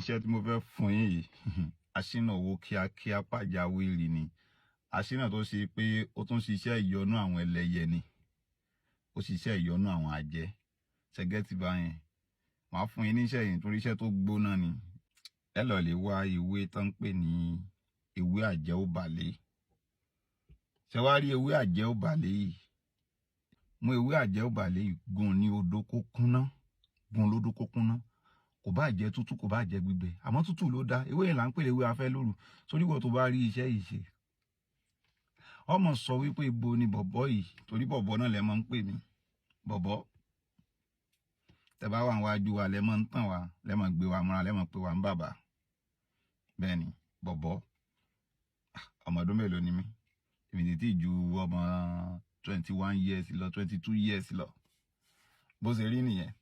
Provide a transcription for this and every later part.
Iṣẹ́ tí mo fẹ́ fún yín yìí, aṣínà owó kíákíá pàjáwìrì ni. Aṣínà tó ṣe pé ó tún ṣiṣẹ́ ìyọnú àwọn ẹlẹ́yẹ ni, ó ṣiṣẹ́ ìyọnú àwọn àjẹ́. Ṣẹgẹ́tì báyẹn, màá fún yín níṣẹ́ yìí torí iṣẹ́ tó gbóná ni. Ẹ lọ lè wá ewé tó ń pè ní ewé àjẹ́ òbàlẹ̀. Ṣé wàá rí ewé àjẹ́ òbàlẹ̀ yìí? Mú ewé àjẹ́ òbàlẹ̀ yìí, gún ní odó kó kúnná, gún lódó kó kúnná. Kò bá jẹ́ tútù, kò bá jẹ́ gbígbẹ, àmọ́ tútù ló dá. Ewé yẹn là ń pè léwé afẹ́ lóru. Sórí ìwọ tó bá rí iṣẹ́ yìí ṣe, ọmọ sọ wípé ibo ni bọ̀bọ̀ yìí, torí bọ̀bọ̀ náà lẹ máa ń pè mí, bọ̀bọ̀. Tẹ bá wà níwájú wa lẹ máa ń tàn wá, lẹ máa gbé wa mọ́ra, lẹ máa pè wá ń bàbá. Bẹ́ẹ̀ ni, bọ̀bọ̀. Ọmọ ọdún mélòó ni mí? Èmi ti tí ju ọmọ 21 years lọ, 22 years lọ. Bó ṣe rí nìyẹn.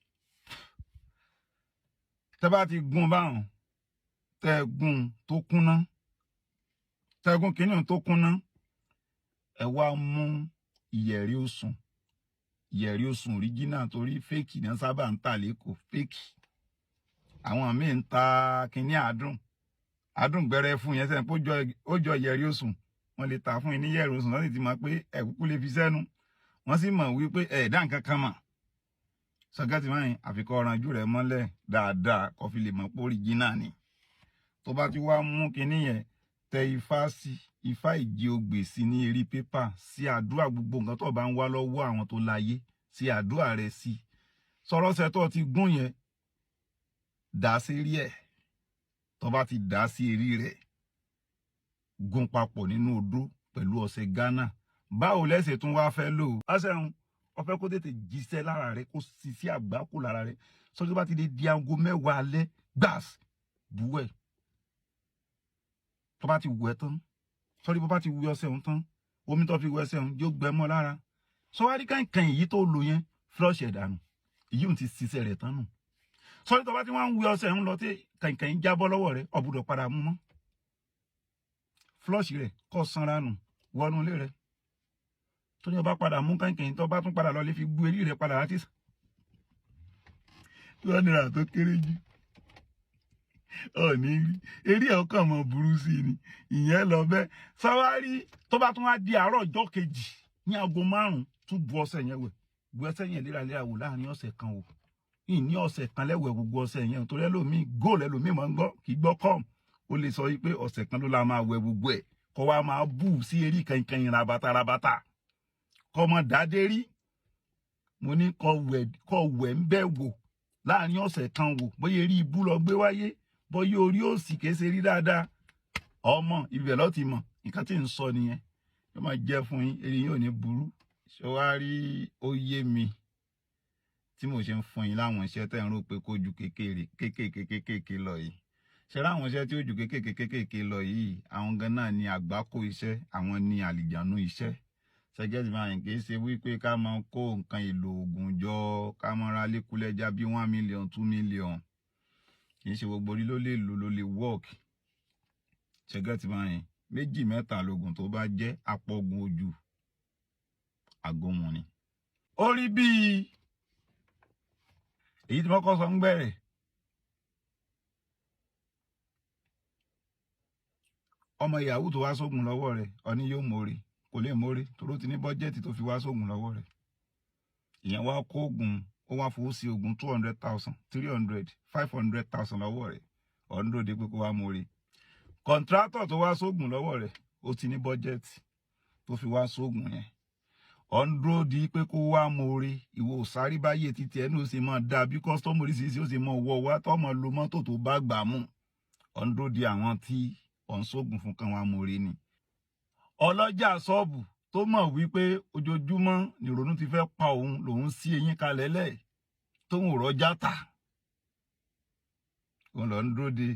Tẹ bá ti gún báwọn, tẹ gún tó kúnná, tẹ gún kínní tó kúnná, ẹ wá mú ìyẹ̀rí òsùn, ìyẹ̀rí òsùn original, torí fake náà sábà ń tà lẹ́kọ̀ọ́. Fake, àwọn míì ń ta kínní àádùn àádùn gbẹrẹ fún yẹn, sẹ́yìn pé ó jọ ìyẹ̀rí òsùn. Wọ́n lè ta fún yín ní ìyẹ̀rí òsùn, wọ́n sì ti mọ̀ pé ẹ̀ kúkú lè fi sẹ́nu, wọ́n sì mọ̀ wípé ẹ̀ dá nǹkan kan mọ̀. Sọgẹ́tì máa ń àfikọ́ ọ̀rànjú rẹ̀ mọ́lẹ̀ dáadáa, kó fi lè mọ̀ pé original ni. Tó bá ti wá mú kinní yẹn, tẹ ifá sí, ifá ìjì ogbè sí ní eré pépà, sí àdúrà gbogbo nǹkan tó bá ń wá lọ́wọ́ àwọn tó láyé, sí àdúrà rẹ̀ sí. Sọ̀rọ̀sẹ̀ tó ti gún yẹn, dà sí rí ẹ̀. Tó bá ti dà sí eré rẹ̀, gún papọ̀ nínú odó pẹ̀lú ọṣẹ Ghana. Báwo lẹ́sẹ̀ tún wá fẹ́ lò ó? Ọṣẹ ń ọfẹ́ kó tètè jíṣẹ́ lára rẹ̀, kó sì sí àgbákò lára rẹ̀. Sọ́jú tó bá ti di aago 10 alẹ́ gbàs buwẹ̀. Tó bá ti wẹ̀ tán, sọ́rí, bó bá ti wẹ̀ ọṣẹ òun tán, omi tó fi wẹ̀ ọṣẹ òun yóò gbẹ mọ́ lára. Sọ́wárí kànkàn èyí tó lò yẹn, flush ẹ̀ dànù. Èyí ò ti ṣiṣẹ́ rẹ̀ tán nù. Sọ́rí, tó bá ti wá ń wẹ̀ ọṣẹ òun lọ tí kànkàn yìí jábọ́ lọ́wọ́ rẹ̀, ó gbọ́dọ̀ padà mú mọ́. Flush rẹ̀ kó sanra nù wọnú ilé rẹ̀. Tó ní ọba padà mú kànkàn, tó bá tún padà lọ lè fi gbú eré rẹ̀ padà láti 200 tó kéré jù ọ̀ní rí eré ẹ̀ ọkàn mọ̀ burú sí ni. Ìyẹn lọ bẹ́ẹ̀. Sáwárí tó bá tún wá di àárọ̀ ọjọ́ kejì ní aago 5, tún bu ọṣẹ yẹn wẹ̀. Bu ọṣẹ yẹn léraléra wò láàrin ọ̀sẹ̀ kan wò. Ní ọ̀sẹ̀ kan lẹ́wẹ̀ gbogbo ọṣẹ yẹn, torí ẹlòmíì góòlù ẹlòmíì máa ń gbọ́ kì í gbọ́ kọ́m. Ó lè sọ wípé ọ̀sẹ̀ kan ló la máa wẹ̀ gbogbo ẹ̀, kọ́ wa máa bù sí eré kankan rabata rabata, kọ́ mọ dáadé rí. Mo ní kọ́ wẹ̀ ń bẹ̀ wò láàrin ọ̀sẹ̀ kan wò, bóyá eré ibú lọ gbé wáyé, bóyá orí òsì kìí ṣe rí dáadáa. Ọmọ ibẹ̀ lọ́ ti mọ̀ nǹkan tí ń sọ nìyẹn. Yóò máa jẹ́ fún yín, eré yín ò ní burú. Ṣé wàá rí, ó yé mi tí mo ṣe ń fún yín láwọn iṣẹ́ tẹ́ ń rò pé kó ju kékeré kékèké kékèké lọ yìí. Ṣe ráwọn iṣẹ́ tí ó ju kékèké kékèké lọ yìí, àwọn gan náà ni àgbákò iṣẹ́, àwọn ni àlìjànú iṣẹ́. Ṣẹgẹ́tì máa ń kì í ṣe wípé ká máa kó nǹkan èlò oògùn jọ, ká máa ra lékulẹ́já bí 1 million, 2 million. Kì í ṣe gbogbo orí ló lè lò ló lè work. Ṣẹgẹ́tì máa ń méjì mẹ́ta lóògùn tó bá jẹ́ apọ̀gùn ojú àgọ́mù ni. Ó rí bíi èyí tí wọ́n kọ́ sọ ń gbẹ̀rẹ̀. Ọmọ ìyàwó tó wá sógun lọ́wọ́ rẹ̀, ọní yóò mórí, kò lè mórí toró ti ní bọ́jẹ́tì tó fi wá sógun lọ́wọ́ rẹ̀. Ìyẹn wá kó oògùn, ó wá fowó sí oògùn 200,000, 300, 500,000 lọ́wọ́ rẹ̀. Ọ̀n dúró de pé kó wá mórí. Kọ̀ǹtrátọ̀ tó wá sógun lọ́wọ́ rẹ̀, ó ti ní bọ́jẹ́tì tó fi wá sógun yẹn. Ọ̀n dúró di pé kó wá mórí. Ìwọ òsáré báyé títí ẹnu ó sì máa dà bí kọ́sítọ́mù oríṣiríṣi ó sì máa wọ wá tọ́mọ lo mọ́tò tó bá gbà mú. Ọ̀n dúró di àwọn tí ọ̀n sógun fún kan wá mórí ni. Ọlọ́jà ṣọ́ọ̀bù tó mọ̀ wípé ojoojúmọ́ nìrònú ti fẹ́ pa òun, lòun sí eyín kalẹ̀ lẹ̀ tóun ò rọ́jà tà, òun lọ ń dúró de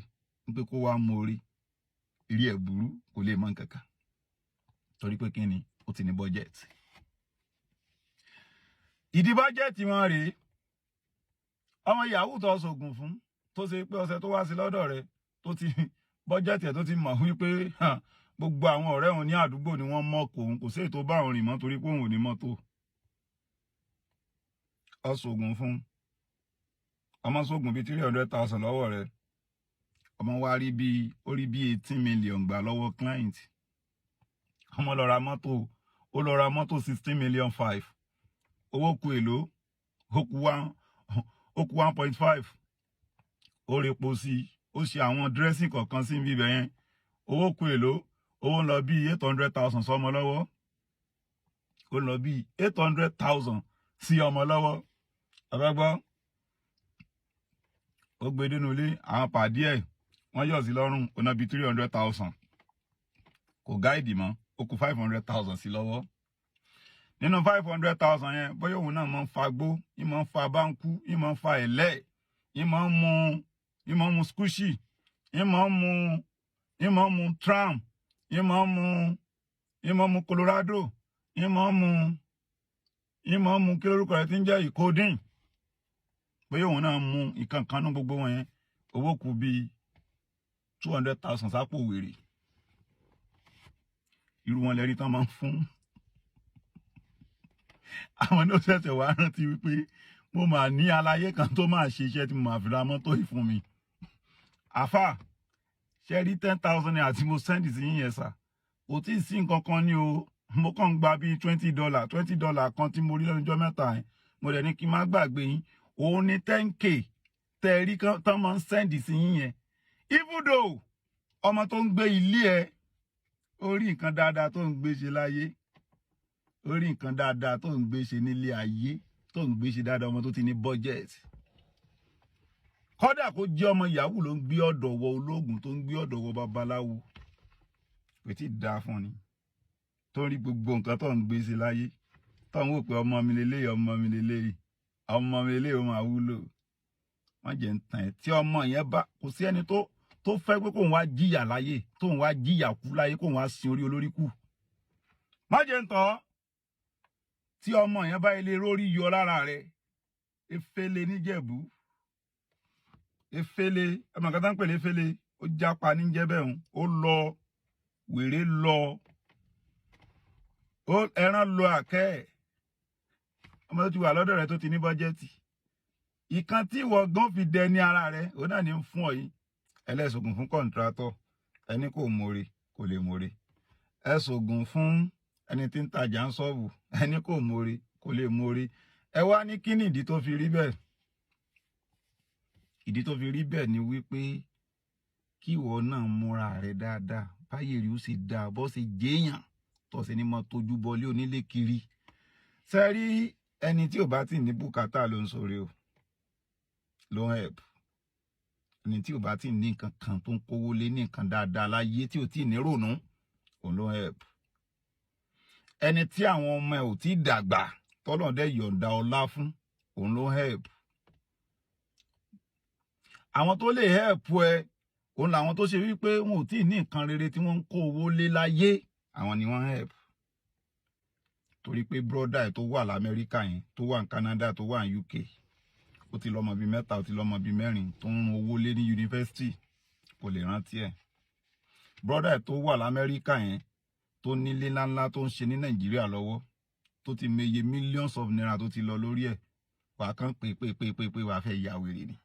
pé kó wá mórí. Eré ẹ̀ burú, kò lè mọ nǹkan kan, torí pé kí ni, ó ti ní bọ́jẹ̀tì. Ìdí bọ́jẹ̀tì wọn rèé. Ọmọ yahoo tó ṣògùn fún, tó ṣe pé ọṣẹ tó wá sí lọ́dọ̀ rẹ̀, tó ti bọ́jẹ̀tì ẹ̀, tó ti mọ̀ wípé gbogbo àwọn ọ̀rẹ́ òun ní àdúgbò ni wọ́n mọ̀ kò òun, kò sí èyí tó bá òun rìn mọ́ torí pé òun ò ní mọ́tò. Ọṣògùn fún ọmọ ṣògùn bíi 300,000 lọ́wọ́ rẹ̀. Ọmọ wa rí bíi, ó rí bíi 18 million gbà lọ́wọ́ client. Ọmọ lọ ra mọ́tò, ó lọ ra mọ́tò 16 million 5. Owó ku èlò? Ó kù 1.5. Ó repo sí i, ó ṣe àwọn dressing kọ̀ọ̀kan sí ibi ibẹ̀ yẹn. Owó ku èlò? Owó ń lọ bíi 800,000 sọmọ lọ́wọ́. Ó ń lọ bíi 800,000 sí ọmọ lọ́wọ́. Ọ̀fẹ́ ó gbé dénú ilé, àwọn pàdé ẹ̀ wọ́n yọ̀ sí lọ́rùn, ó ná bíi 300,000. Kò guide mọ́, ó kù 500,000 sí lọ́wọ́. Nínú 500,000 yẹn, bóyá òun náà máa ń fa gbó, ń máa ń fa báńkú, ń máa ń fa ẹ̀lẹ́, ń máa ń mu skúṣì, ń máa ń mu tram, ń máa ń mu Colorado, ń máa ń mu kí lórúkọ rẹ̀ ti ń jẹ́ ìkódìn, bóyá òun náà mu ìkan kan ní gbogbo wọn yẹn, owó kù bíi 200,000 sápò wèrè. Irú wọn lẹ́rí tán máa ń fún. Àwọn náà ṣẹ̀ṣẹ̀ wá rántí wípé mo máa ní aláyé kan tó máa ṣe iṣẹ́ tí mo máa fi ra mọ́tò yìí fún mi. Àfà, ṣe rí 10,000 naira tí mo send sí yín yẹn sà, kò tí ì sí nǹkan kan ní o. Mo kàn ń gba bíi $20, $20 kan tí mo rí lẹ́nu ọjọ́ mẹ́ta yẹn, mo dẹ̀ ní kí n má gbàgbé yín. Òun ní 10K tẹ́ rí tán máa ń send sí yín yẹn. Even though ọmọ tó ń gbé ilé ẹ, ó rí nǹkan dáadáa tó ń gbé ṣe láyé, ó rí nǹkan dáadáa tó ń gbé ṣe nílé ayé, tó ń gbé ṣe dáadáa, ọmọ tó ti ní budget, kódà kó jẹ́ ọmọ yahoo ló ń gbé ọ̀dọ̀ wọ ológun, tó ń gbé ọ̀dọ̀ wọ babaláwo, kò tí ì dáa fún ni. Tó ń rí gbogbo nǹkan tó ń gbé ṣe láyé, tó ń wò pé ọmọ mi lélẹ́yìí, ọmọ mi lélẹ́yìí, ọmọ mi lélẹ́yìí, ó máa wúlò. Wọ́n jẹ́ ń tàn ẹ́. Tí ọmọ yẹn bá kò sí ẹni tó fẹ́ pé kóun wá jìyà láyé, tóun wá jìyà kú láyé, kóun wá sin orí olórí kù. Má jẹ́ ń tàn ọ́. Tí ọmọ yẹn bá ilé rórí yọ lára rẹ̀, efele níjẹ̀bú, efele, ọmọ kan tá ń pè léfele, ó jápa ní jẹ́bẹ̀ ń, ó lọ wèrè lọ, ó ẹran lọ àkẹ́ ẹ̀. Ọmọ tó ti wà lọ́dọ̀ rẹ̀, tó ti ní budget, ìkan tí ìwọ gan fi dẹ ní ara rẹ̀, òun náà ní ń fún ọ yìí. Ẹlẹ́sọ̀gùn fún contractor, ẹni kò mọ̀re, kò lè mọ̀re. Ẹ̀sọ̀gùn fún ẹni tí ń tajà ń sọ́ọ̀bù, ẹni kò mọ̀re, kò lè mọ̀re. Ẹ wá ní kí ni ìdí tó fi rí bẹ́ẹ̀? Ìdí tó fi rí bẹ́ẹ̀ ni wípé kí ìwọ náà múra rẹ dáadáa, báyìí rí ó sì dáa, bó ṣe jéèyàn tó ṣe ní mọ tójú bọlé onílé kiri. Sẹ́rí ẹni tí ò bá tì ní bùkátà ló ń sọ̀rọ̀ o, ló ń help. Ẹni tí ò bá tì ní nǹkan kan tó ń kówó lé ní nǹkan dáadáa láyé, tí ò tí ì ní rònú, òun ló ń help. Ẹni tí àwọn ọmọ ẹ̀ ò tí ì dàgbà, tọ́lọ̀ dẹ̀ yọ̀ǹda ọlá fún, òun ló ń help. Àwọn tó lè help ẹ, òun làwọn tó ṣe wípé wọn ò tí ì ní nǹkan rere tí wọ́n ń kó owó lé láyé, àwọn ni wọ́n help. Torí pé brother ẹ̀ tó wà lamẹ́ríkà yẹn, tó wà ní Canada, tó wà ní UK, ó ti lọ́mọ bíi mẹ́ta, ó ti lọ́mọ bíi mẹ́rin tó ń rún owó lé ní yunifásitì, kò lè rántí ẹ̀. Brother ẹ̀ tó wà lamẹ́ríkà yẹn, tó nílé ńláńlá tó ń ṣe ní Nàìjíríà lọ́wọ́, tó ti meye millions of naira tó ti lọ lórí ẹ̀, wàá kàn pé pé pé pé pé wàá fẹ́ ya wèrè ni.